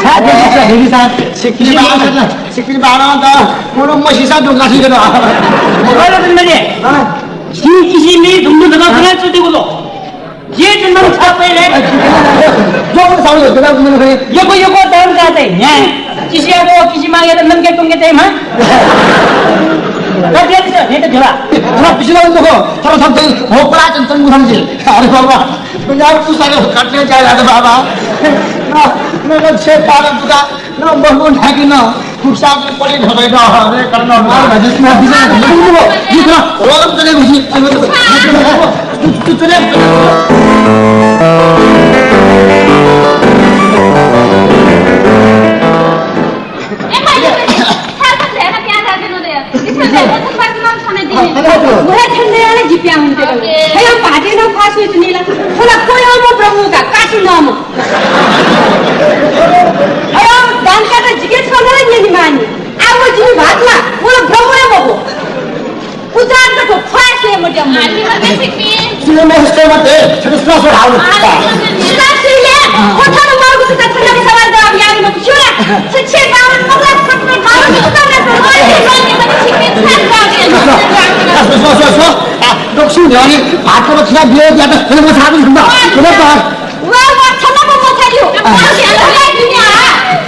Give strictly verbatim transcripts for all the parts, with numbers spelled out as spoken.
छाय् देशे छ, हेरि सा। सिक्किम बाहन, सिक्किम बाहन त, मोरो मसिसा दुंका सिके द। अरे, तुम मजे। हाँ। सी किसी में धुम धुम धुम धुम चुटी बोलो। ये चंदन छाप पे रे। जो बोलो साउंड, जो बोलो साउंड। ये को, ये को धर्म का ते, हैं? किसी को, किसी मांगे तो नम के तुम के ते, हाँ? कर दिया किसी ने, नहीं तो झोला। थोड़ा पिछला उनको को, थोड़ा सब हो पड़ा चंदन मुखर्जी। अरे बाबा। पंजाब तू सारे काटने जा रहा था बाबा। ना, ना, ना, छे पारा दुका, ना, बहू ढाकी ना, कुछ साथ में पड़ी ढके ना, अरे करना ना, जितना, जितना, जितना, रोगम चले घुसी, तू, तू चले। ए भाई, थाय् थाय् ध्यान क्या था दिनो दे। इसमें दे, वो तुम बात नाम सुने दी। हाँ, हाँ, हाँ। वो है ठंडे वाले जी प्यां होते रहो। OK। है हम भाटे ना फास हुई सुनी ला। थोड़ा कोई और वो प्रभु का, कासू नाम। अरे, दान का तो जिगे छोड़ो ना ये निमानी। आ वो जी भात ला, वो प्रभु है वो। उजान का तो फास है मुझे। आदि मत सिक्की। सुनो, मैं उससे मत है, फिर उसका सुधार। आदि मत सिक्की। सुधार सुन ले, वो थारा मार को सुधार करने का सवाल जवाब याद मत क्यों रहा? सच्चे बावन मगला सपने बावन सुधार का तो मार के मार के मत सिक्की, सुधार कर। सुनो, सुनो, सुनो, सुनो। आ, लोग सुन रहे हैं, बात का बच्चा भी हो गया तो फिर वो साथ में सुनता। सुनो, बात। वा, वा, छल्ला को मत हरियो। आ। वा, ये अलग है दुनिया।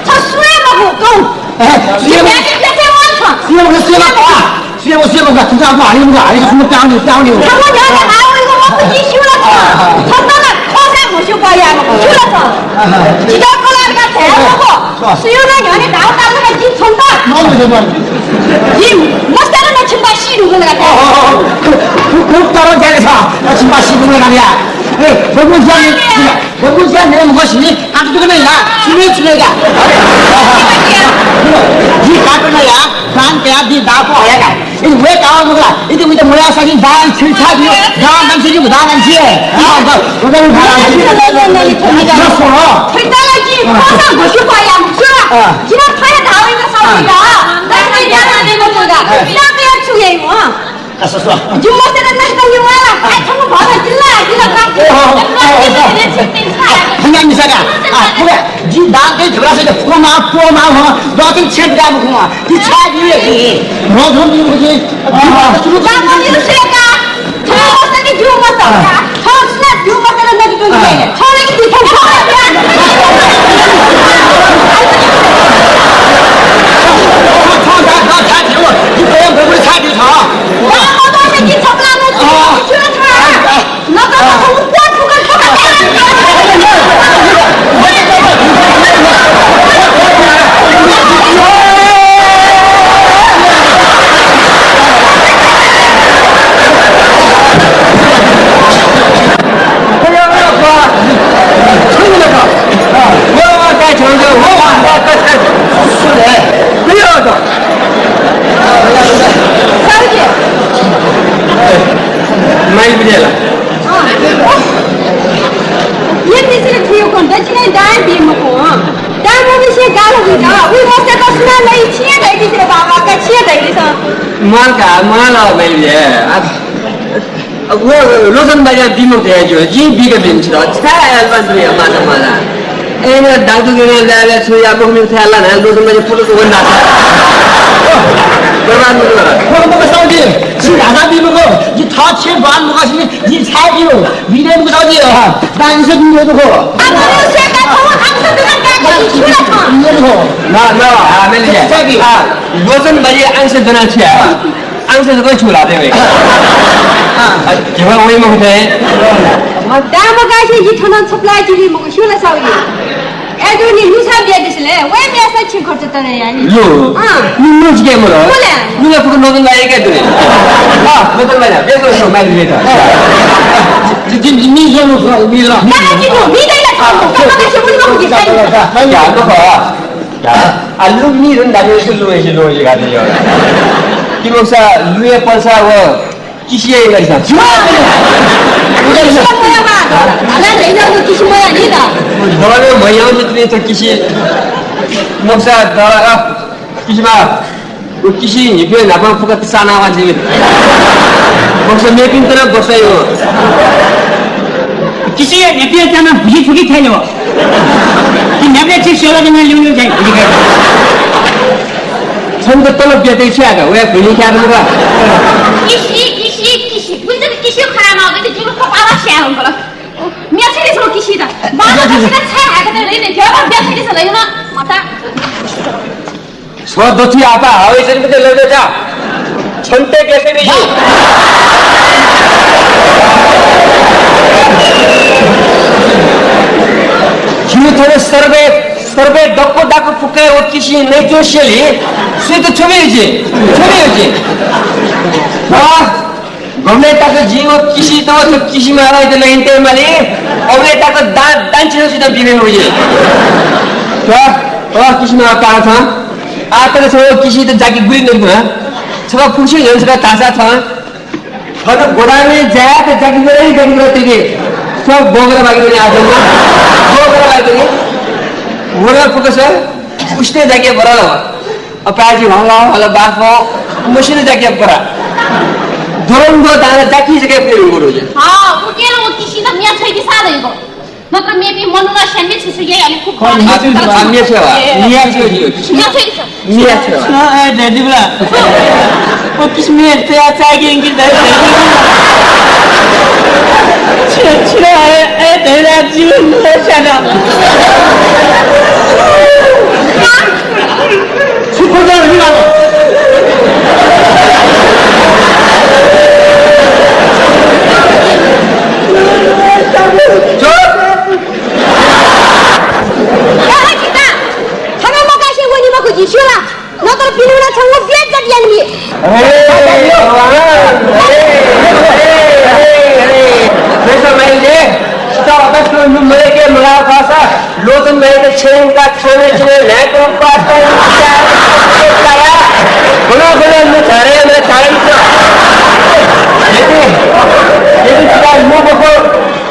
छ सुए मगु, कौ। ए, सुए मगु। ये कैसे मान था? सुए मगु, सुए मगु। सुए मगु, सुए मगु। तुम तो आपको हानि मगु, हानि का सुनो, प्याव नहीं, प्याव नहीं। हम वो जाने आओ, इनको मत की क्यों ना था? हाँ, हाँ। छल्ला ना, खोसा घुसू पाया, क्यों ना था? हाँ, हाँ। जिधर को लड़का थे, वो को। हाँ। सुयो ना, यानी दाव ताल का जी छंता। No, no, no. जी, मस्ताना ना छिंबा शी नु लगा। हाँ, हाँ, हाँ। खूब, खूब तरह जाने था, ना छिंबा शी नु लगा दिया। ए, बबू जान, बबू जान, मेरे मुख से काट तो नहीं ना, सुने, सुनेगा। जी, काटो ना यार, कान पे आप दी दाव को आएगा। इन वे कावा मुगला, इते मुझे मुला सा जी दान छिलछा दियो, दान दम से जी दान दम से है। हाँ, बस, बस, बस, बस, बस, बस, सुनो। छिलछा जी, कौन सा घुसू पाया, सुनो। हाँ। जिना खाया धावे का साथ का, दान में जाना नहीं बोलेगा। हाँ। बिना पे अच्छू गई हूँ, हाँ। असो, असो। जुम्मो से तो नहीं करने वाला। आ, तुम बहुत चिल्ला, चिल्ला का। ओ, ओ, ओ, ओ। हंगा मिसा का। आ, पूरा जी दान के झगड़ा से फुमा, फुमा, फुमा। दो तीन छेद का मुखमा। जी छा जी है। रोज रोज मुझे। शुरू का बोली उसे का। थोड़ा सा की जुम्मो तो। थोड़ा सा जुम्मो तो नहीं तो नहीं। थोड़ा की दिखा। माइक बिदेला। ये किसी ने ठीक हो, दक्षिणा दान दी मको, हाँ। दान वो विषय गाल हो गया, वो मस्त तो सुना नहीं, छिए दे दी तेरे बाबा का, छिए दे दी सा। माल का, माल आओ भाई ये। अब, अब वो लोचन बाजार दी मको है जो, जी बी का दिन छिरो, छा एल्बम भी है, माता माला। ए, ना, दादू के ना, ना, ना, छुया, मुख में थे, अल्लाह ना, लोचन बाजार पुलिस वो ना। बर्बाद मत करो। वो तो बताओ जी, जी राजा दी मको, जी था छे बाल मको, जी छाय दियो, विनय मुखर्जी, हाँ, डांस से दूर देखो। अब मनुष्य का तो आंसू दुना क्या कि छुला था। ये देखो। ना, ना, हाँ, मैं ले जाए। हाँ, लोचन बाजार आंसू दुना छे। आंसू दुना छुला दे भाई। हाँ। जेव्हा वही मगते। दाम का से ये थोड़ा supply चीज़ मग छुला सावली। ए, जो नि लुसा बिया दिसले, वय बिया सा छि खर्च तरे यानी। लो। हाँ। नि लुस के मरो। बोले। लुगा फुक नोदन लाये के तुले। हाँ, नोदन लाये। बेस रो माइल लेता। जि, जि, जि, मी जो लो, मी रो। ना, जि नो, मी दे ला था। कमा के से मुन को के। क्या, तो कहा। क्या? आ, लुग नी रन दाबे से लो, ऐसे लो, ऐसे गाते हो। कि लोग सा, लुए पर सा वो, किसिया ये गाडी छ। किसिया मोया मा। ना, ना, ना, किसिया मोया नि दा। दरे मोया नि त किसि। मोक्सा दरा किसिमा। उ किसि नि पे ना पा फुका साना वा जि। मोक्सा मेपिन तना बसायो। किसि न्ह्यापिया चामा भुजी थुकी थाइले हो। कि न्ह्यापिया छि सेवा देना लिउ लिउ जाई भुजी खाइ। छन्त तलब ब्यातै छु याका, वया भुजी ख्यात मगा। किसि, किसि, किसि। कुन चाहिँ किसि खराब आउँछ कि जिउ कपाल स्याहार होला। म्याछेले छौ किसि त। बाबा किसि त छाय हाका त रे ने, त्यो ब्यातै छ ल, यो न मता। छ दथुइ आपा हावै चाहिँ मते लगे जा। छन्ते गेसे बिजी। जिउ थने सर्वे, सर्वे दक्को दाक्को फुक्कै ओ किसि नै जोसियली। सुइ त छुबी जी, छुबी जी। वाह। गमले तक जिउ किसि त छ किसि मारा त नहीं ते माली। अबले तक दान, दान छिनो सित बिबे मुझे। वाह, वाह, किसि मारा का था। आ, तर छगू किसि त जाकि गुलि नदु, हँ? छगू फुक्सी झन् छगू धाःसा छ। थन गोदामय् जाय् त जाकि गोदामय् जाकि गोदामय् तिनि। सब बोगरा बाकी तिनि आजमा। बोगरा बाकी तिनि। मोरा फुकस उस्ते जाकि बरल। अपाय्‌जि हला हला बाफ। मसिन जाकि बरा। दुरंग दाना जाकि जाकि प्रेम गुरु जी। हाँ, वो केला वो किसि त म्या छै कि सादा इगो। मतलब, मेबी मनुना स्यान्डे छुसु ये अलिक खूब कम खाने। आ, आ, म्या छेवा। ए, म्या छेवा। म्या छेवा। म्या छेवा। सुना, ए, ड्याडी ब्ला। ओ, किसि म्या ते आ चाय गेंगी ड्याडी। छे, छे, ए, ए, ड्याडी जीवन में स्याना। लोचन भाइले छेँय् का छेँय् छेँय् न्हाय्‌कं पास पास तारा। गुना गुना नु धारे न धारे न। यदि, यदि छिकपिं मु बखो,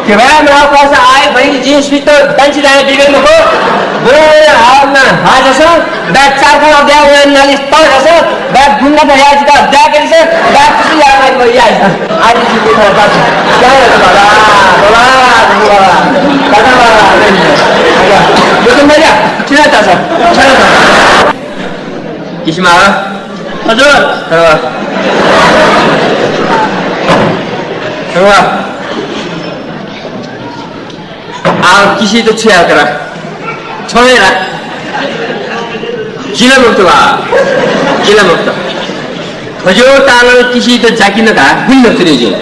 धिबा न पास आए भाइ जी स्वीत दान्छि दाए बिगत मखो। गुना गुना हाल न हाजस, दा चार खा द्या वन नाली त जस, दा गुन्डा त या जिता द्या करिस, दा कुसु या माइ या। आज जी के था, जा, जा, बाबा, बाबा, बाबा, बाबा, बाबा, बाबा, यो त मैला, छिरा तासा, छिरा तासा। किसिमा, हजुर। अँ। अँ। आ, किसि त छु याये करा? छोडेर। जिला मुक्त बा। जिला मुक्त। थज्याःगु तालं किसि त जाकि न का, गुलि नतुने जिं।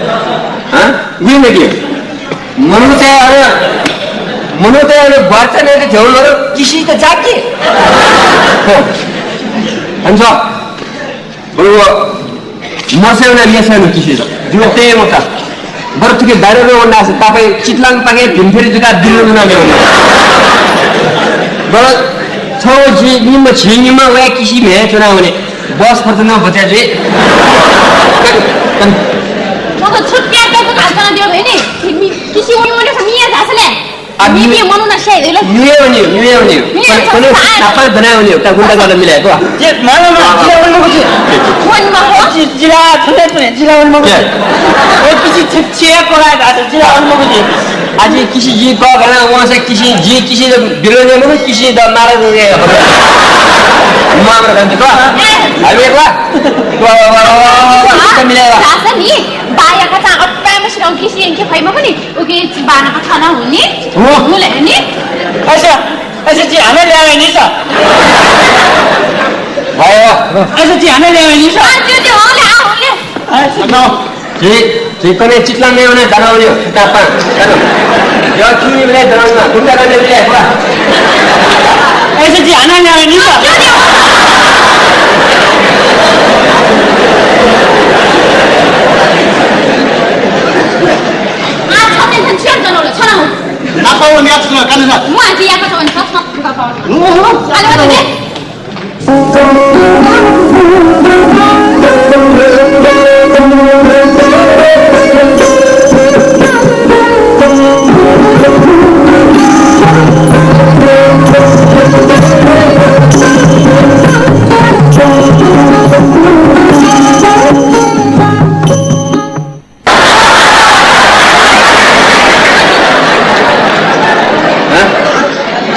हँ? गुलि नकि। मनूतय् अन, मनूतय् अन ग्वार्चा नयेत झ्याउ मरु, किसि त जाकि। हो। हन्छ। बरु मसय् वना मेसय् नु किसि त। जिउ ते मता। बरु थुके दाइरं वनास तापाइ चितलाङ पाखे भिमफेरी जुका दिल्लु जुना मेवना। बरु छौ जि निम्ह झी निम्ह वया किसि म्हे च्वना वने। बस खर्च न बच्या जुइ। मग छुट्ट्या तो खाना दियो भने नि किसि वने वने समिया जासले। आ, मिमी मनुना स्याइ रे। मिमी वनी, मिमी वनी। मिमी कोने, कोने वनी। नापा दना वनी, ता गुन्डा गाला मिलाय को। जे, मला, मला, जिला वनी मखु जि। वनी मखु। जि, जिला, थुने, थुने, जिला वनी मखु जि। जे। ओ, किसि छि, छि कोला गा, जिला वनी मखु जि। आज किसि जी को गाना, वहाँ से किसि जी, किसि द बिलोने मखु, किसि द मारा दे। मामर गन्ती को। ए। अबे को। को, को, को, को, को, को, मिलाय। रासन नि, बाया का चा, अप्पा मसिरं किसि इनके खै मखु नि। उके बाना का थाना हुने? हो। हुले नि? अच्छा, अच्छा, जी, हमें ले आवे नहीं सर। भाई, वाह। अच्छा, जी, हमें ले आवे नहीं सर। आ, जी, जी, हो ले, आ, हो ले। अच्छा, नो। जी, जी, कने चितला में उन्हें धरा हो, ना पा, धरा। जो की में धरा ना, गुंडा का ले ले, वाह। अच्छा, जी, हमें ले आवे नहीं सर। आ, जी, जी, हो। आ, छते छन छेन जनो छन। नापा व न्याच न काने जा। मु आजी याका छन छन। नु, नु। अले अले।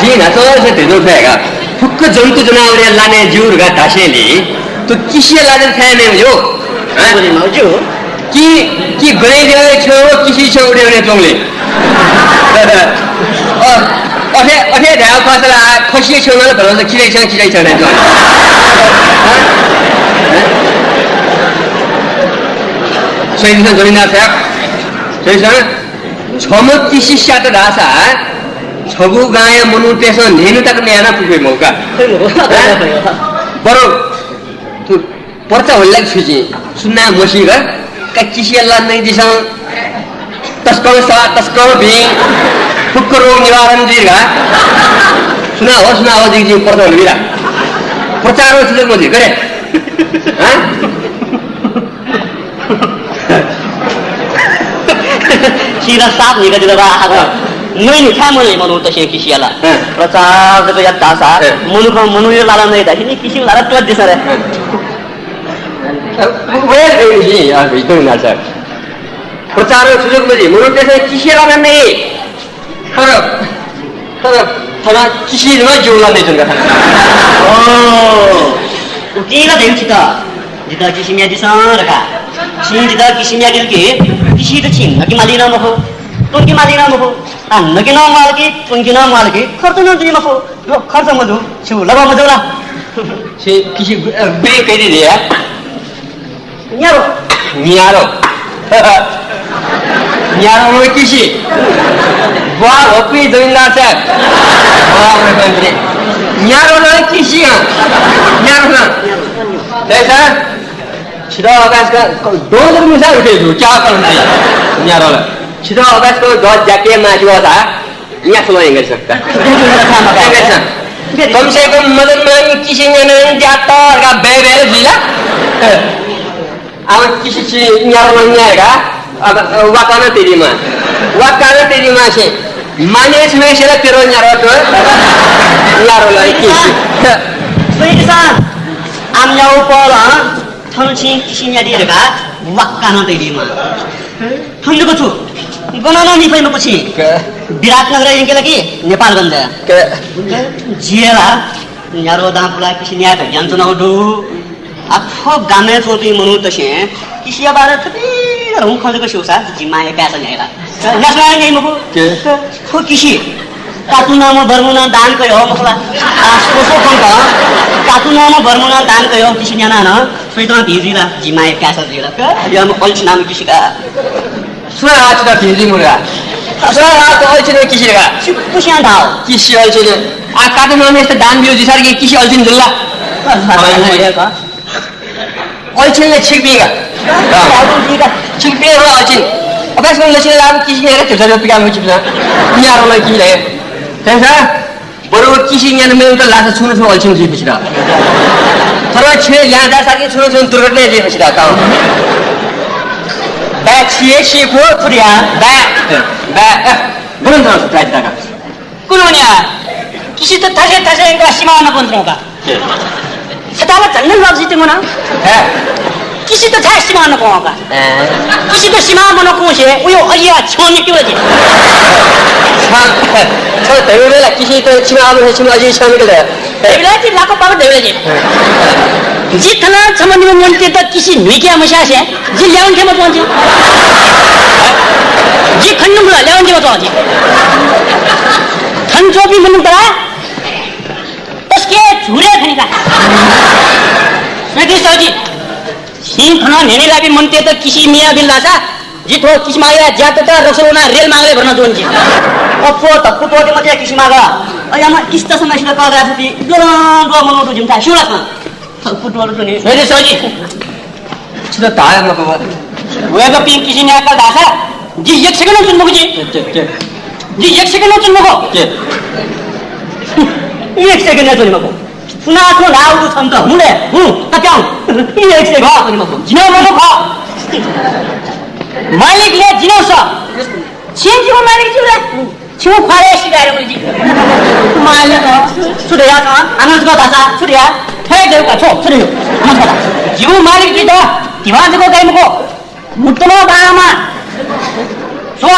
जिं न्हाचः से धयागु दु का, फुक्क जन्तु जनावरया लानय् ज्यू धकाः धासेंलि, थ्व किसिया लानय् छाय् मय् ज्यू? हँ? कि, कि गने देगलय् छ्यं व किसि छ्यं उठे उठे च्वंगुलिं। अ, अथे, अथे धायेगु खःसा ला खसिया छ्यं नं भलसा किसि छ्यं, किसि छ्यं नं च्वं। हँ? हँ? स्वयादिसँ जमिनदार साहेब, स्वयादिसँ। छम्ह किसि स्यात धाःसा छगू गांया मनूतय्‌सं न्हय्‌न्हु तक नयाना पुगे मखु का। हँ? बरु थ्व पर्चा ह्वले ला छु जुइ, सुनां मसीक, का किसिया ला नयादिसँ, तसकं सः, तसकं भिं, फुक्क रोग निवारण जुइ का। सुनां हो, सुनां हो, जिं, जिं पर्चा ह्वले बिला। प्रचार व सुजोग मजुइ, गथे? हँ? छिं ला साप न्हिकादिल बा, आः। अँ। नयान्हु छाय् मनूतय्‌सं किसिया ला। अँ। प्रचार जक यात धाःसा, अँ। मनूखं मनूया लाला नये धाःसा नि किसिया लाला त्वःतेदिसँ रे। अँ। व, व, ए, ए, अ, भिजों ना सर। प्रचार व सुजोग मजुइ, मनूतय्‌सं किसिया लाला नये। खरब, खरब, खरब, किसि नं ज्यू ला नयाच्वन का। ओ, उकिं ला धयागु छितः, जितः किसि म्यादिसँ धकाः। छिं जितः किसि म्यादिल कि, किसित छिं नके माली नं मखु, त्वंके माली नं मखु। आ, नके नं म्वाल कि, त्वंके नं म्वाल कि, खर्च नं जुइ मखु। खर्च मजू, छु लबा मजू ला? से किसि, अ, बे कइदे या। न्यारो। न्यारो। न्यारो नं किसि। वाह, हक्वी जमिनदार साहब। वाह, वाह, वाह, वाह। न्यारो नं किसि, हाँ। न्यारो नं। कैसा? छिदा आकाश का, दो जन मिसा उठे जो, क्या करते? न्यारो नं। छिदा आकाश का दो जाके मैच हुआ था। न्यासलं यंकादिसँ। कम से कम मदन मामी किसि न्यानाः ज्यात धकाः बय् बय् जुइ ला। अब किसि छि न्यासलं न्यायेका, अब, अ, वाकानं तेदिमा। वाकानं तेदिमा से। माने छम्हय्‌सिया तेरो न्यारो त। न्यारो ला किसि। स्वइदिसँ, आम न्याउ पल, थन छिं किसि न्यादी धकाः वाकानं तेदिमा। थन जक छु? गनं नं नी फइ मखु छिं। के? विराटनगर यंके ला कि नेपालगञ्ज? के? जिया ला न्यारो दां पुलाः किसि न्यायेत ज्ञान च्वनागु दु। आ, थ्व गामय् च्वंपिं मनूतय्‌सं किसिया बारे थुपिं हुँ खँ जक स्यूसा, जिं माया कायेत न्ह्याइ ला। न्यासलं न्ह्याइ मखु। के? थ्व किसि। कातुनाम्ह बर्मुनां दान कयो मखु ला। आ, स्वस्वः खंक। कातुनाम्ह बर्मुनां दान कयो किसि न्यानाः नं। स्वइतं भिं जुइ ला, जिं माया कायेत जुइ ला। क-, अय्, अल्छिनाम्ह किसि का। सुनां हात भिं जुइ मखु का। सुनां हात अल्छिनाम्ह किसि का। छु, कुसियां धाव। किसि अल्छिन। आ, कातुनाम्हय्‌सित दान बियो जुइसारं किसि अल्छिन जुल ला। अल्छिन ला छिकपिं का। छिकपिं हो अल्छिन। अभ्यास गर्नु लसिन लाभ किसि न्यायेत झ्वझ्व पिकाः मखु छिकपिन्सं। न्यारो ला किसि ला। थेंसा बरु किसि न्याना मयंक लासा छुं न छुं अल्छिन जुइ फसित। थन छेँ ल्याहां जाःसारं छुं न छुं दुर्घटना जुइ फसित। तां। बाय् छि हे सीखु, थुरिया। बाय्, बाय्, अ, बुलुं थन सुथाय् जिता का। कुनुन्या, किसित थासय् थासय् यंकाः सिमाः नकं च्वं का। छता ला झन्डन बाबु जिते मना। हे। किसित थाय् सिमाः नकं का। हे। किसित सिमाः मनकुंसे उयो अलिया छ्यं निकल जि। छ, छ धैर्य ला किसित सिमाः मनकुंसे सिमाः अलिया छ्यं निकल। धैर्य ला जि लाको पाको धैर्य ला जि। जि थन छम्ह निम्ह मनूतय्‌त किसि न्हुइके मस्यासे जि ल्यावंके मच्वं जि। जि खने मखु ला, ल्यावंके मच्वं जि। थन च्वंपिं मनूत ला तसकं झुरे खनी का। स्वइदिसँ जि। छिं थन न्ह्यःने लाःपिं मनूतय्‌त किसि मियाबिल धाःसा जि थ्व किसिमागया ज्यात त रक्सौल वनाः रेल मागलय् भर्ना जुइ नि जि। अप्वः धक्कु त्वःते मते किसिमाग। अय् आमा, किसित समयसित कःघाये फुपिं द्वलंद्वः मनू दु जिमिथाय्, स्यू ला छं? धक्कु त्वःते नि। स्वइदिसँ जि। छितः धाये मखु। वय्‌कःपिं किसि न्यायेकाल धाःसा जि एक सेकेन्ड नं च्वने मखु जि। के, के, के? जि एक सेकेन्ड नं च्वने मखु। के? एक सेकेन्ड नं च्वने मखु। सुनां थ्व ल्हाः उतु छन्त, हुँ ले, हुँ, तप्याहुँ। एक सेकेन्ड च्वने मखु। जिं मखु खः। मालिक ले जिं सः। छिं जिगु मालिक ज्यू रे। छिगु ख्वालय् सिधये धुंकल जि। मालिक, छु धया छं? आनन्द धाःसा छु धया? थथे धयागु का, छु, छु धयागु? आनन्द धाःसा। जिगु मालिक जुइत धिबा जक गाइ मखु। मुक्तमा बांलामा। स्व,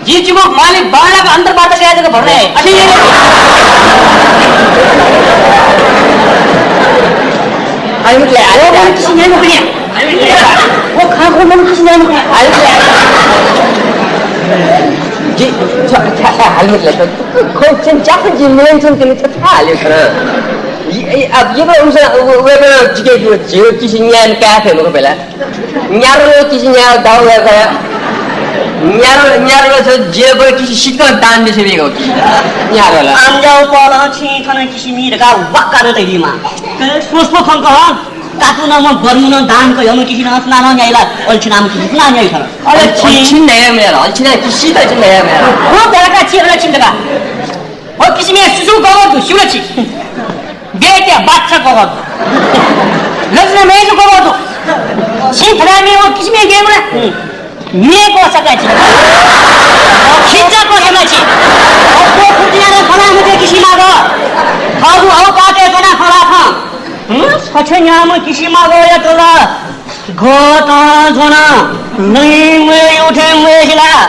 जिं जिगु मालिक बांलाक अन्तर्वार्ता कयाः जक भर्ना याये। अथे याये। हालमित ले, हालमित ले। वो खाँखो मन किसी न्याय मखु। हालमित ले। जि, छ, छ, हालमित ले। खौ, छेन च्याखु जि मिलन छेन तिनि छ, छ हाल्यो खना। अब ये को उनसे, वो, वो, वो, जिके जो, जो किसी न्याय का थे मखु बेला। न्यारो किसी न्याय दाव का। न्यारो, न्यारो छ, जे को किसी सिक्का दान दे से भी को। न्यारो ला। आम जाओ पला छी खना किसी मी धकाः वाक्का न तैली मा। के सोच को खन कह। काकु नाम गर्मी न दान क यम किसी न सुना न न्यायला। अल्छी नाम किसी सुना न्याय खन। अल्छी। अल्छी न्याय मेरा, अल्छी न्याय किसी का न्याय मेरा। वो बेला का छी अल्छी धकाः। वो किसिमया सुसु गगः दु, स्यू ला छि? बेत्या बाच्छा गगः दु। लजनामय् जु गगः दु। छिं थनामि वो किसिमया गेम ला? मे को सका छि। खिच्चा को सका छि। वो फुटिया रे फला मुझे किसिमा गो। खगु औकाते जना फला खं। हं? सछे न्याम किसिमा गो या तला। गतं ज्वन, नइम्वय् उठे म्वय् हिला,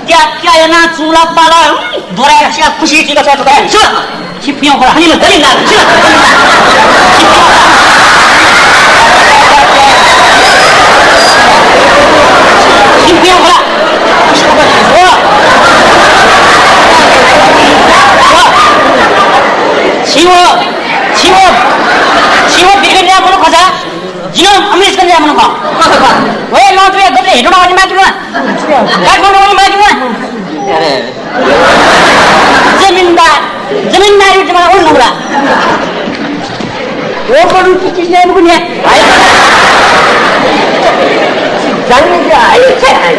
त्याक्या याना चुला पाला, हं, बोरा यासिया खुसी चिका छ तुका, छु? छिपियो बोला, हनिम दलिन ला, छु? छिपियो बोला। ओ। ओ। छिओ, छिओ, छिओ बिर्गन या मनो खजा। जिं अमृत कन्या मन का। वे लौटरे गजरे हेटो ना वाली माकी ना। काठमाडौं वाली माकी ना। अरे। जमीनदार, जमीनदारी जमा उन नंबरा। वो करू की चीज नहीं मुझे। जाने के आई से आई।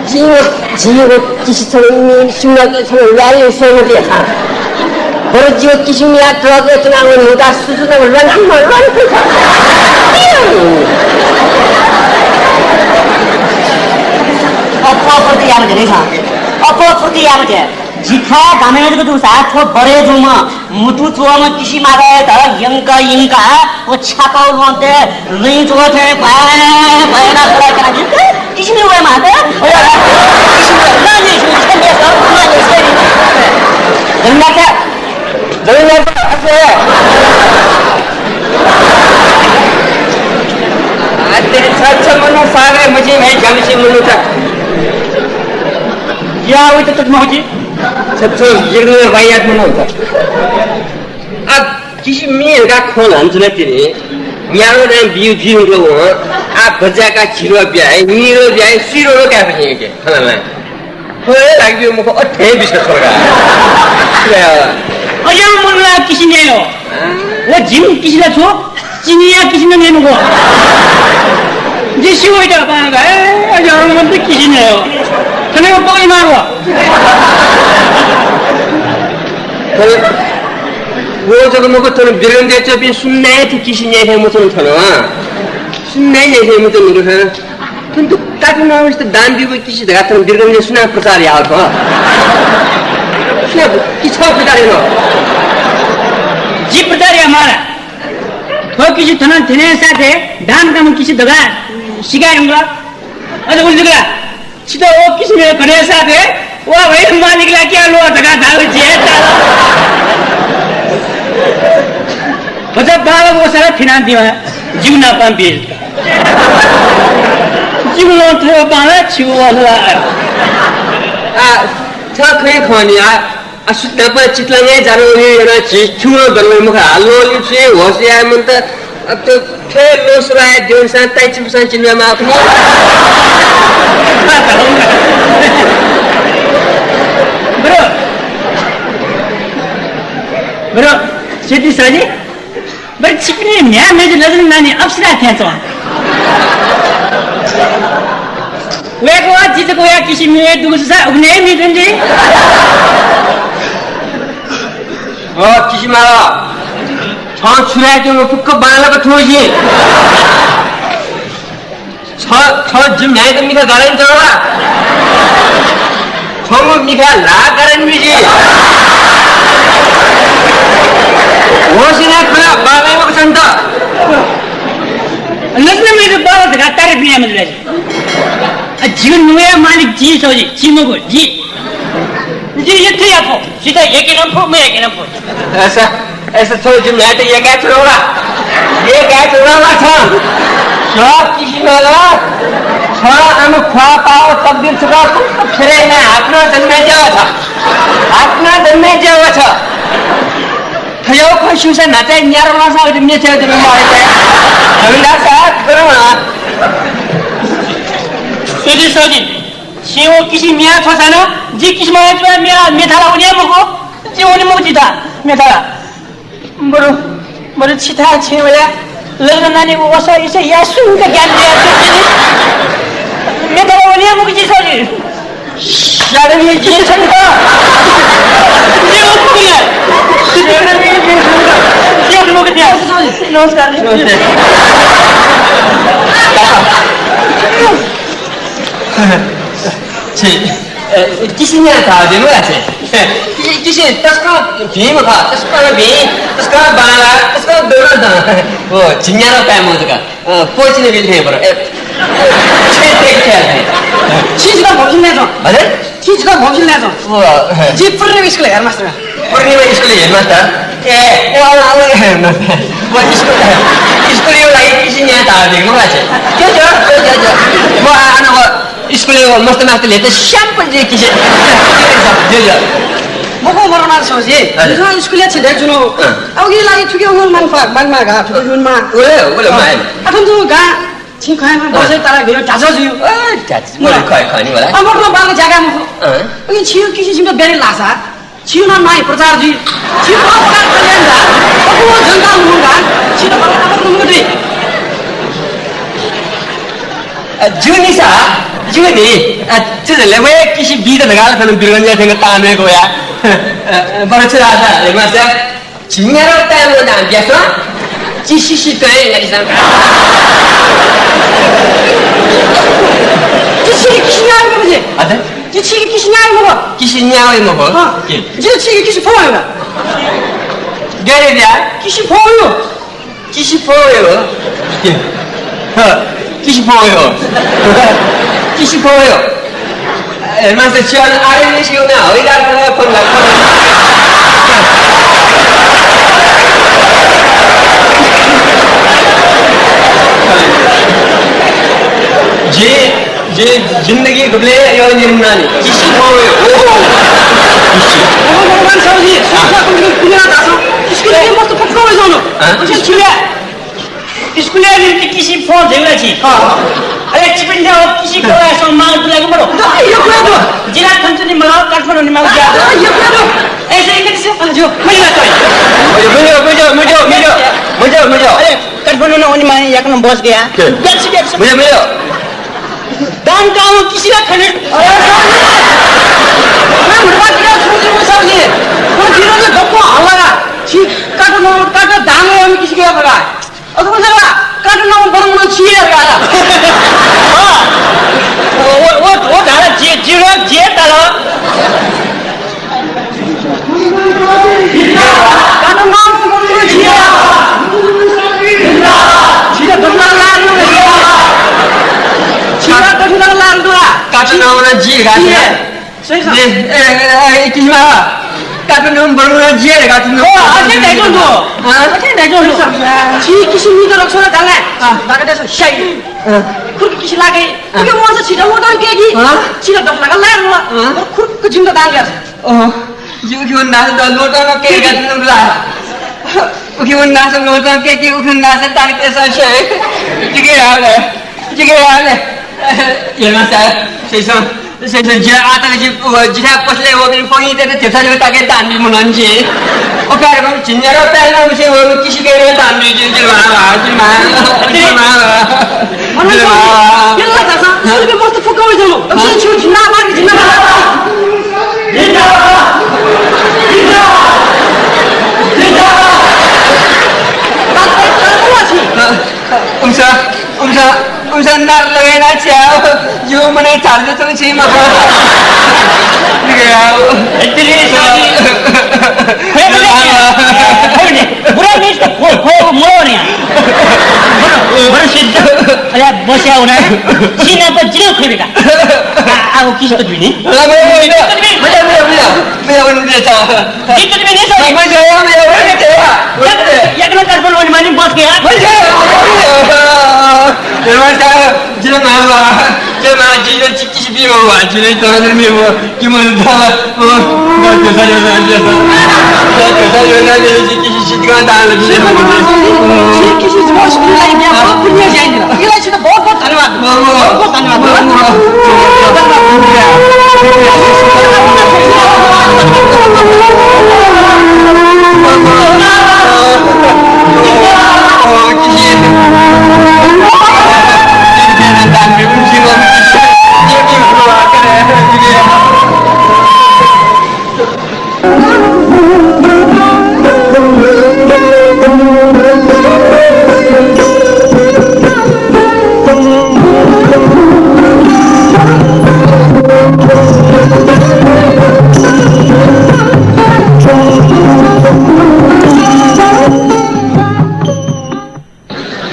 जिं, जिं किसि छम्ह सुनां छम्ह ल्याहां स्वये मते खः। बरु जिं किसि मियाः ट्रकय् च्वनाः वने धुंकाः सुसुनां ल्वानाः ल्वानाः अप्वः फुर्ति याये मते खः। अप्वः फुर्ति याये मते। जिथाय् गामय् जक जूसा थ्व बरय् जूम्ह मुटु च्वंम्ह किसि माधवयात यंक यंक व छ्याकः ल्वहंतय् लँय् च्वंथें भ्वाय् भ्वाय् यानाः खला क्यनादी। किसि मियाः वये माःगु। किसि मियाः वये माःगु। जमीनदार, जमीनदार, आते छ छ मनु सागरे मझी भाइ जमसी मनु त। या, उइत तक महकी। छप्पो जिग्रो वायात मनो। अब किसि मियाः का खोल हम चुना तिरे। न्यारो ने बिउ बिउ रो। आ बजा का झिरो ब्याय, निरो ब्याय, सिरो रो का बने के। हला ना। होय, लाग बिउ मुख अथे बिस्क छोरा। अज्याःम्ह मनूया किसि न्याय हो। व जिम किसि ला छु? चिनिया किसि नं न्याय मखु। जि स्यू वइता बांगा, ए, अज्याःम्ह मनूत किसि न्याय हो। थनेगु पगली मार व। थने, व जक मखु, थन बिरगंजय् च्वंपिं सुनां हे थ्व किसि न्याय थें मच्वन थन, हँ। सुनां हे न्याय थें मच्वन मखु थन। थन त काटुनावंसित दान ब्यूगु किसि धकाः थन बिरगंजय् सुनां प्रचार याः थ्व? सुनां कि छ प्रचार याः? जि प्रचार याये माल। थ्व किसि थन थ्यनेसाथं दान काःम्ह किसि धकाः सिकाये धुंकल। अझ उलि जुल ला? छितः व किसि मेगु थ्यनेसाथं वा भाइ मालिक ला क्या ल्वः धकाः धाःगु जि हे ताल। भचा बांलाक वःसा ला फिनादिवा, जिगु नापं बी। जिगु नं थ्व बांला, छिगु वल ला। आ, छ खँय् खः नि, आ, आ, सुनापं चितलंगय् जानाः वने यानाः झी छुं दरवइ मखु, आ, ल्वःलिपसे होश याये मन्त, आ, त थ्व ल्वः सुराया द्यंसां ताइचिपुसां चिन्हय् माः खः। ब्रो, ब्रो, सिद्धि साजी, बरु छिकपिनि म्ह्याय् मय्जु लजनी नानी अप्सरा थें च्वं। वय्कः जि जक वया किसि मियाः दुगु जूसा उबलय् हे मिजु नि। अ, किसि माल। छं छु यायेत्यंगु फुक्क बांलाक थुइ जि। छ, छ जि म्ह्याय्‌यात मिखा गाराइ नि च्वं ला? छंगु मिखाय् ल्हाः गाराइ नि जि। होश यानाः खँ ल्हाः, बांलाइ मखु छन्त। लजनी मय्जु बांला धकाः तारिफ याये मज्यू ला जि? आ, जिगु नुगःया मालिक जि सः जि, छि मखु, जि। जि यक्व याये फु, छितः यक्व याये नं फु, मयक्व याये नं फु। अय्सा। अय्सा छं जिमि म्ह्याय्‌यात यय्‌काये छ्वल ला? यय्‌काये छ्वल ला छं? छ किसिमं ला? छ आम ख्वाः पाव तकदीर छकः फुक्क फेरय् यानाः हाकनं जन्मय् ज्या वः छ। हाकनं जन्मय् ज्या वः छ। थज्याःगु खँ स्यूसा न्हाचः न्यारलासा अथे मेथ्याः जन्म मारे। धन्दा साथ गरम। सजि, सजि। छिं व किसि म्ये थ्वःसां नं जि किसिमं मेथाला वने मखु। जि वने मखु जि दा मेथाला। बरु, बरु छिथाय् छेँ वयाः लग्न नानीगु वसः इसे याये सुंक ज्ञान बियाच्वंतिनि। मेथाला वने मखु जि सजि। स्यानाबी जि छन्त। स्यानाबी जि छन्त। नमस्कार। नमस्ते। छि, अ, किसि न्याय् धाःगु दु ला छि? किसि तसकं भिंम्ह खः, तसकं भिं, तसकं बांला, तसकं दनादं। व झिंन्यादँ काय् मजू का। अ, कोचिने बिल थें बरु। ए, छे ते के थे। छि जितः भविष्य न्याय् च्वँ। हजुर? छि जितः भविष्य न्याय् च्वँ। व, अ, जि पूर्णिमा स्कुलय् हेडमास्टर। पूर्णिमा स्कुलय् हेडमास्टर? ए, ए, अ, अ, हेडमास्टर। व स्कुल, स्कुलया लागि किसि न्याय् धाःगु दु मला छि। ज्यू, ज्यू, ज्यू, ज्यू। व, अ, अन व स्कुलय् व मस्त मास्टर ल्यय्त स्याम्पल जे किसि। ज्यू, ज्यू। मखु मरु नां सजि। हजुर। जिं स्कुलय् छेँ दय् जुन। अँ। अब उकिया लागि थुके उगल मांग पा, मांग मांग गा, थुके जुन मा। ओले, ओले मांग। अथन जुन गा, छिं खय् मा बसय् तारा भियो ढाचा जुयो। अ, ढाचा जुयो। खय्, खय् नि मला। अमर मा बांला ज्यागा मखु। अँ। उकिं छियो किसि जिमित बेरे लासा। छियो ना नाइ प्रचार जुइ। छियो प्रचार कल्याण गा। अगु जनता मुंगा। छियो बांला अमर मुंगा दइ। अ, जुनि सा, जुनि। अ, चुजले वे किसि बीत धकाः ला थन बिरगंजा थेंग तामे गोया। अ, अ, बरु छु धाःसा, हेडमास्टर। झिंन्यादँ ताय्‌म्ह नं ब्यासं, जि सिसि तये गाडिसं। जि छिके किसि न्याये मखु जि। हजुर? जि छिके किसि न्याये मखु। किसि न्याये मखु? अँ। के? जि छिके किसि फ्वं वय् का। गय् रे ब्या? किसि फ्वं वय्। किसि फ्वं वय् हो? के? ह, किसि फ्वं वय् हो? किसि फ्वं वय् हो? हेडमास्टर, छिं आरएनएस यू ना हवाईजहाज फोन ला, फोन ला। जि, जि जिन्दगी गुबलें यः नि, किसि फ्वं वय् हो। किसि। भगवान साउजी, हाँ। सुखा तुम लोग पुण्य दासो, इसके लिए मस्त पक्का हो जानो। हाँ? मुझे छिले। स्कुलय् निंतिं किसि फ्वं धइगु ला छि। अँ। अले छिपिन्त किसि कलाय् सं माल बुलाके मरु। अँ, यो कुरा दु। जिला खन्चुनि माल, काठमाडौंनि माल ज्या। अँ, यो कुरा दु। ए, चाहिँ के छ? अँ, जो, मैले बात है। मुझे, मुझे, मुझे, मुझे, मुझे, मुझे। अरे, काठमाडौं ना उनी माने याकन बस गया। के? बैठ से, बैठ से। मुझे, मुझे। दान काम किसी का खने। अरे, मैं मुझे बात किया, सुन, सुन, सुन, सुन। वो धीरे से धक्को हल्ला। छि, काठमाडौं, काठमाडौं दान है, हम किसी के यहाँ लगा। अथवा जरा काठमाडौं बरमुना छि यार गाला। हाँ। वो, वो, वो, वो धारा जे, जे, जे ताला। काठमाडौं बरमुना छि यार। छिया दफा लाल नु। छिया दफा लाल नु। काठमाडौं जी गाला। सही छ। ए, ए, ए, ए, किसिमा। काठमाडौं बरमुना जिया रे काठमाडौं। ओ, अथे धाइगु दु। हाँ? अथे धाइगु दु। छि किसिम नि त रक्सोला दाला। हाँ। बागटा छ, स्याइ। हाँ। खुर्क किसि लागे। हाँ। उके मजा छिटा लोटां केकी। हाँ। छिटा दस लाख लाग ला। हाँ। खुर्क जिम त दान यार। ओ, जिउ किउ नास द लोटां केकी काठमाडौं ला। उके नास लोटां केकी, उके नास तान के सा स्याइ। ठीक है यार। ठीक है यार। ये ना सर, सही सर। से, से, जे आता जे, वो, जिथे पसले वो, फिर कोई तेरे तेरे साथ ताके दान भी मुनन जी। ओ, प्यार को चिन्हर प्यार ना मुझे वो किसी के लिए दान भी जी, जी, वाह, वाह, जी, वाह, जी, वाह, वाह। मनोज जी, वाह, वाह। ये लगा था, हाँ? सुन के मस्त फुक्का हो जाओ। हाँ? सुन, सुन, जिंदाबाद, जिंदाबाद। जिंदाबाद। जिंदाबाद। जिंदाबाद। बात, बात, बात, बात, बात। हाँ। उमसा, उमसा, उमसा नार लगाइना छ्या, यो मने झार्दै छ छि मखु। निगया। इतनी सारी। बुरा नहीं तो खो, खो, मरो नहीं। बरु, बरु सिद्ध। अरे, बस्या हो ना। सीना पर जिरो खेबेका। आ, आ, वो किस्त भी नहीं। मजा, मजा, मजा। मजा, मजा, मजा। किस्त भी नहीं, सर। मजा, मजा, मजा। काठमाडौं वने मानि बस के यार। नमस्कार, जिला मामा, जिला मामा, जिला चिकित्सा बिमा हुआ, जिला इतना दिन में वो, कि मन था, वो, बहुत पैसा जो ना दिया था। बहुत पैसा जो ना दिया, चिकित्सा शिकायत आ लगी है मुझे। चिकित्सा जो ना दिया, बहुत बढ़िया जाएंगे। ये लाइए, बहुत बहुत धन्यवाद। बहुत बहुत धन्यवाद।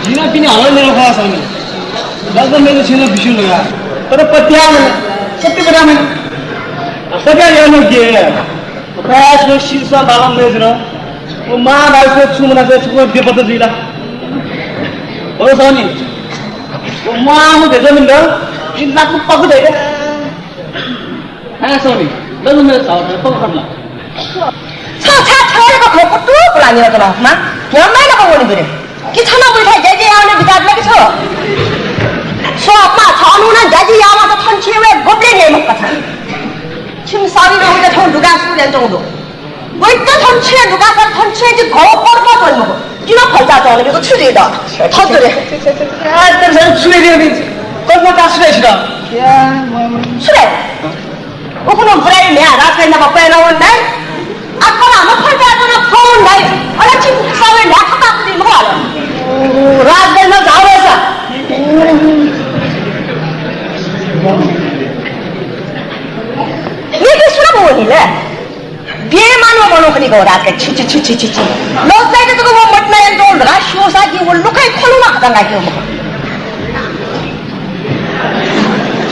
जिं पिने हला नेल खः स्वामी। बालक मेजु छिं बिस्युं धकाः। तर पत्याः सत्य पत्याः। पत्याः याःम्ह के? प्रायः शीर्ष बालक मेजु र व महाभारत छु मना चाहिँ छु बेपत्ता जुइला। हो स्वामी। व महामु भेजमिन द, इन नाकु पकु दे। हाँ, स्वामी, लघु मेरो छ, पकड न। छ, छ, छ, रे, बखो, कुतु, कुला, निर, तल, मा, न्याम्बाइ न, बखो, नि, दुरे। कि छ, न, बुइठा, ज्याजि, याव, न, बिचार, न, कि छ। स्व, मा, छ, नु, न, ज्याजि, याव, त, थन, छे, वे, गोबले, ने, मक्का, छ। छिम, सावी, न, उइठा, थन, दुगा, सु, रेन, चौ, दो। वैद्य थन छेँ दुकासर थन छेँ जि घौ पर्वत वने मखु। किन फल्चा चौधरीको छु रे द? थन छु रे? आ, तर झन् छु रे रे नि? कल्पना छु रे छित? या, म, म। छु रे? उखुनु बुराइ म्ह्या राजकाज नाप पैना वन दाइ। आ, कला हम फल्चा चौधरी फोन दाइ। अला छि सबै ढाका पापु दि मखु हाल। ओ, राजकाज न जाऊ रे सा। नि के सुना बोल नि ले? बेमानो मनो खनी गौ रात का छि, छि, छि, छि, छि, छि। लौताइ त तक वो मत नयन तो रहा शोसा की वो लुकाइ खोलू मा खतन लागे वो।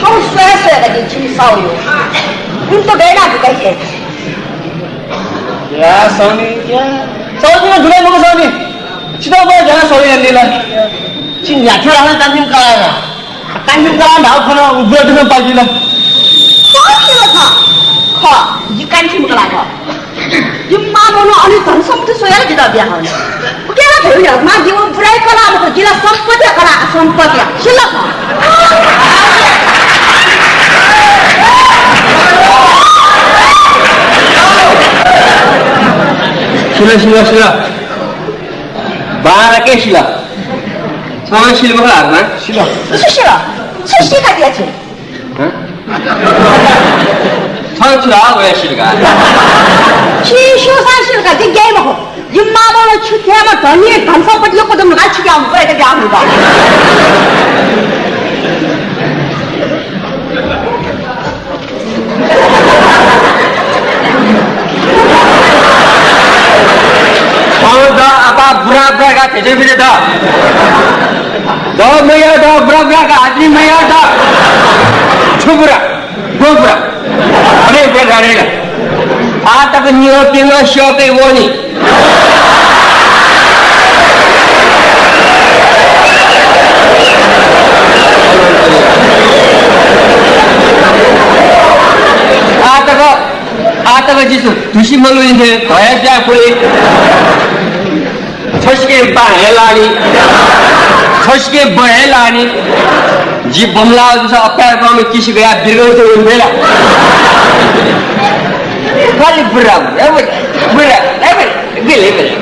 हम स्वया स्वया का छि साउ यो। उन तो गए ना दुकाइ के। या स्वामी, या। साउ जी ना दुकाइ मको स्वामी। छितः ब जना साउ यान दिला। छि न्याख्या राखा कान्तिम कलागा। कान्तिम कलां धाउ खन उग्र दुखं पाजिल। कौन के था? ख, जि कान्तिम कलां ख। जि मां मोनो अनि धन सम्पत्ति सोया जितः बिया हन। उकेला भेउ या, मां दिउ बुराइ कलां मखु, जिला सम्पत्ति कलां, सम्पत्ति। सिल ख। सिल, सिल, सिल। बांलाक सिल। छं सिल मखु ला, हाकनं? सिल। छु सिल? छु सिका दिया छि? हँ? छं छु ला, वया सिल का। छि स्यूसां सिल का, जि ग्याइ मखु। जि मां मोनो छु थेमा धनी, धन सम्पत्ति यक्व दु मखु, छु ग्याउ मखु, वयात ग्याउ मखु। थौं द आपाः बुरा बुरा का थेथें बिले द। द मया द बुरा बुरा का आदमी मया द। छु बुरा? गु बुरा? अरे बुरा गाडी ला। आ तक नियो पिंगो शोक वनी। आ तक, आ तक जिसु तुसी मलु इन्थे धया जा पुले। छसके बा हे लानी। छसके ब हे लानी। जि बमला जसा अप्यार काम किसी गया बिरगल तो उन बेला। खाली बुरा, बुरा, बुरा, बुरा, बिले, बिले।